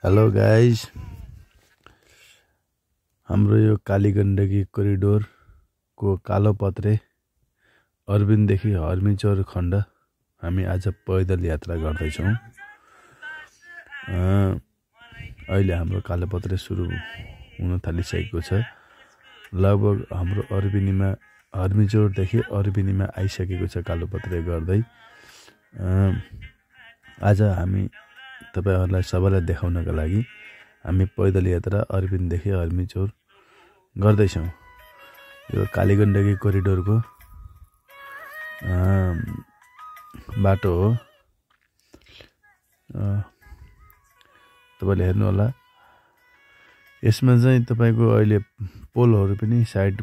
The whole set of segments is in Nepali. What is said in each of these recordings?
हेलो गाइज, हाम्रो यो कालीगण्डकी कोरिडोरको कालोपत्रे अरविन्ददेखि हर्मीचौर खण्ड हामी आज पैदल यात्रा गर्दैछौँ। अहिले हाम्रो कालोपत्रे सुरु हुन थालिसकेको छ। लगभग हाम्रो हर्मीचौरदेखि अरविन्दीमा आइसकेको छ कालोपत्रे गर्दै। आज हामी तपाईहरुलाई सबैलाई देखाउनका लागि हामी पैदल यात्रा अरविन्ददेखि हर्मीचौर गर्दैछौँ। यो कालीगण्डकी कोरिडोरको बाटो हो। तपाईले हेर्नु होला, यसमा चाहिँ तपाईको अहिले पोलहरु पनि साइड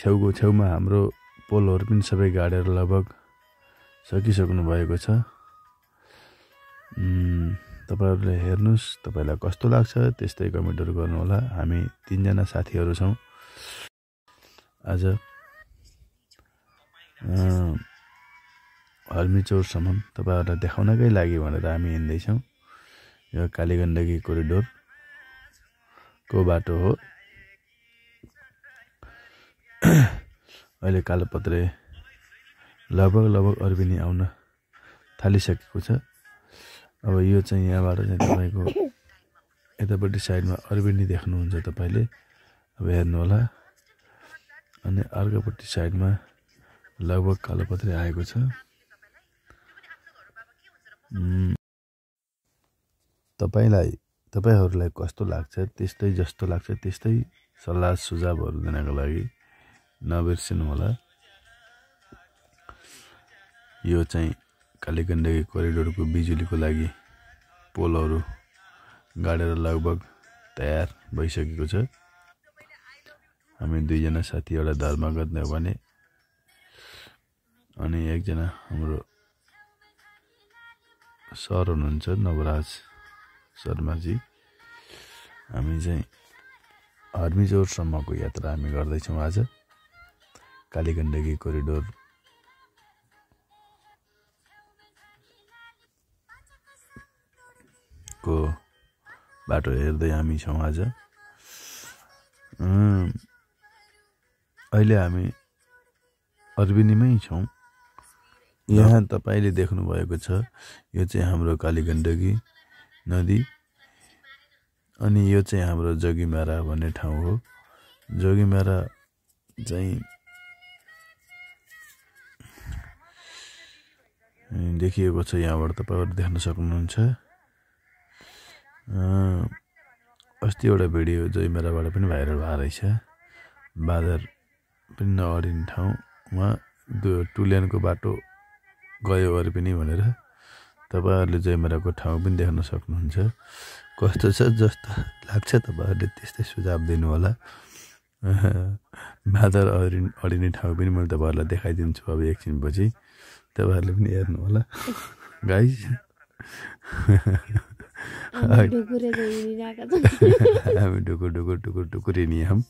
छेउमा हाम्रो पोलहरु पनि सबै गाडेर लगभग सकिसक्नु भएको छ। तपाईहरुले हेर्नुस्, तपाईलाई कस्तो लाग्छ त्यस्तै कमेन्टहरु गर्नु होला। हामी 3 जना साथीहरु छौं। आज हर्मीचौरसम्म तपाईहरुलाई देखाउनकै लागि भनेर हामी हिँड्दै छौं। यो कालीगण्डकी कोरिडोरको बाटो हो। अहिले कालोपत्रे लगभग अरविन्दी आउन थालिसकेको छ। अब यो चाहिँ यहाँबाट चाहिँ तपाईको यतापट्टि साइडमा अरविन्दी देख्नुहुन्छ तपाईले। अब हेर्नु होला, अनि अर्कोपट्टि साइडमा लगभग कालोपत्रे आएको छ। तपाईहरुलाई कस्तो लाग्छ, त्यस्तै जस्तो लाग्छ त्यस्तै सल्लाह सुझावहरु दिनको लागि नबिर्सिनु होला। यो चाहिँ कालीगण्डकी कोरिडोरको बिजुलीको लागि पोलहरु गाडेर लगभग तयार भइसकेको छ। हामी 2 जना साथी, एउटा धर्मगत हो भने अनि एकजना हाम्रो सर हुनुहुन्छ नवराज शर्माजी। हामी चाहिँ हर्मीचौरसम्मको यात्रा हामी गर्दैछौँ आज। कालीगण्डकी कोरिडोर को बाटो हेर्दै हामी छौं आज। अहिले हामी अरविन्दीमै छौं। यहाँ तपाईले देख्नु भएको छ, यो चाहिँ हाम्रो कालीगण्डकी नदी, अनि यो चाहिँ हाम्रो जोगीमारा भन्ने ठाउँ हो। जोगीमारा चाहिँ देखिएको छ, यहाँबाट तपाईहरु देख्न सक्नुहुन्छ। अस्ति एउटा भिडियो जोगीमाराबाट पनि भाइरल भएको रहेछ। बादर पनि नअडिने ठाउँमा टु लेनको बाटो गयो अरविन्दी भनेर तपाईहरुले जोगीमाराको ठाउँ पनि देख्न सक्नुहुन्छ। कस्तो छ जस्तो लाग्छ तपाईहरुले त्यस्तै सुझाव दिनु होला। बादर अडिने ठाउँ पनि मैले तपाईहरुलाई देखाइदिन्छु अब एकछिनपछि। तपाईहरुले पनि हेर्नु होला गाइस। हामी ढुकुर हिँडियौं।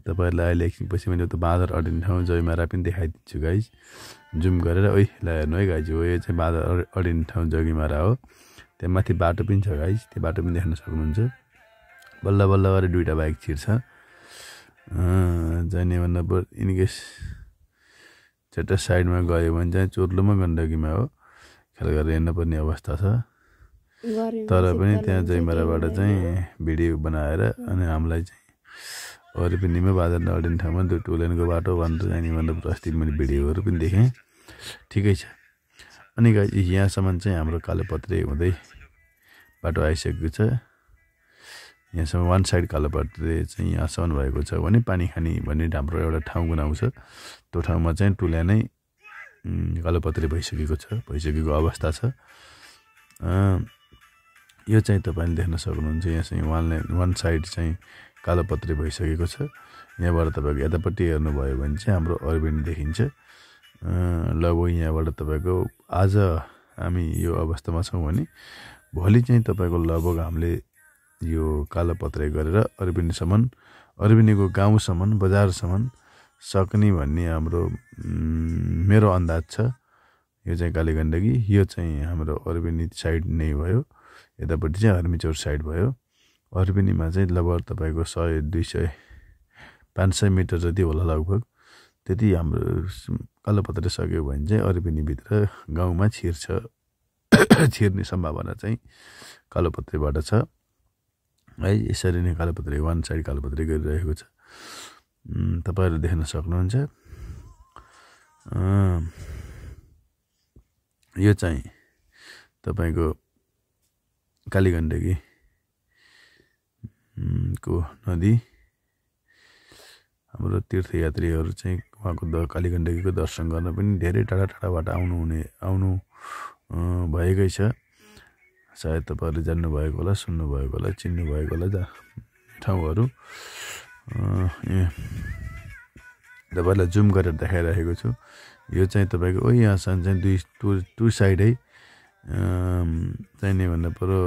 तपाईहरुलाई अहिले एकछिनपछि मैले त बादर अडिने ठाउँ जोगीमारा पनि देखाइदिन्छु गाइस। जुम गरेर ओइ ल हेर्नु है गाइस, हो यो चाहिँ बादर अडिने ठाउँ जोगीमारा हो। त्यहाँ माथि बाटो पनि छ गाइस, त्यो बाटो पनि देख्न सक्नुहुन्छ। बल्ल गरेर 2टा बाइक छिर्छ। जाने भन्दा इनकेस चट्टा साइडमा गयो भने चाहिँ चोर्लोमा गण्डकीमा हो। ख्याल गरेर हेर्नुपर्ने अवस्था छ। तर पनि त्यहाँ जोगीमाराबाट चाहिँ भिडियो बनाएर अनि हामीलाई चाहिँ अरविन्दीमा बादर नअडिने ठाउँमा टु लेनको बाटो भनेर जाने भनेर अस्ति मैले भिडियोहरु पनि देखेँ। ठिकै छ। अनि गाइस यहाँसम्म चाहिँ हाम्रो कालोपत्रे हुँदै बाटो आइसकेको छ। यहाँसम्म वान साइड कालोपत्रे चाहिँ यहाँसम्म भएको छ भने पानीखानी भन्ने हाम्रो एउटा ठाउँ बनाउँछ। त्यो ठाउँमा चाहिँ टु लेनै कालोपत्रे भइसकेको अवस्था छ। यो चाहिँ तपाईले देख्न सक्नुहुन्छ। यहाँ चाहिँ वान साइड चाहिँ कालोपत्रे भइसकेको छ। यहाँबाट तपाईको यतापट्टि हेर्नुभयो भने चाहिँ हाम्रो अरविन्दी देखिन्छ। लगभग यहाँबाट तपाईको आज हामी यो अवस्थामा छौं भने भोलि चाहिँ तपाईको लगभग हामीले यो कालोपत्रे गरेर अरविन्दीको गाउँसम्म बजारसम्म सक्ने भन्ने हाम्रो मेरो अन्दाज छ। यो चाहिँ कालीगण्डकी, यो चाहिँ हाम्रो अरविन्दी साइड नै भयो। यतापट्टि चाहिँ आर्मीचौर साइड भयो। अर्बेनीमा चाहिँ लगभग तपाईँको 100 200 500 मिटर जति होला लगभग। त्यति हाम्रो कालोपत्रे सक्यो भने चाहिँ अर्बेनीभित्र गाउँमा छिर्ने सम्भावना चाहिँ कालोपत्रेबाट छ है। यसरी नै कालोपत्रे वान साइड कालोपत्रे गरिरहेको छ, तपाईँहरू देख्न सक्नुहुन्छ। यो चाहिँ तपाईँको कालीगण्डकी को नदी। हाम्रो तीर्थयात्रीहरू चाहिँ उहाँको कालीगण्डकीको दर्शन गर्न पनि धेरै टाढा टाढाबाट आउनु भएकै छ। सायद तपाईँहरूले जान्नुभएको होला, सुन्नुभएको होला, चिन्नुभएको होला ठाउँहरू। तपाईँहरूलाई जुम गरेर देखाइरहेको छु। यो चाहिँ तपाईँको यहाँसम्म चाहिँ टु साइडै चाहिने भन्नु पऱ्यो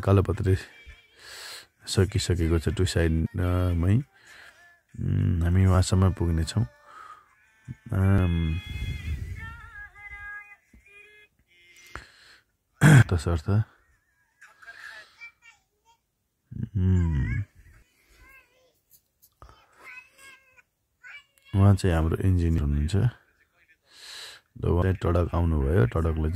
कालोपत्रे सकिसकेको छ। टु साइडमै हामी वहाँसम्म पुग्नेछौँ। तसर्थ उहाँ चाहिँ हाम्रो इन्जिनियर हुनुहुन्छ। उहाँ चाहिँ टडक आउनुभयो। टडकले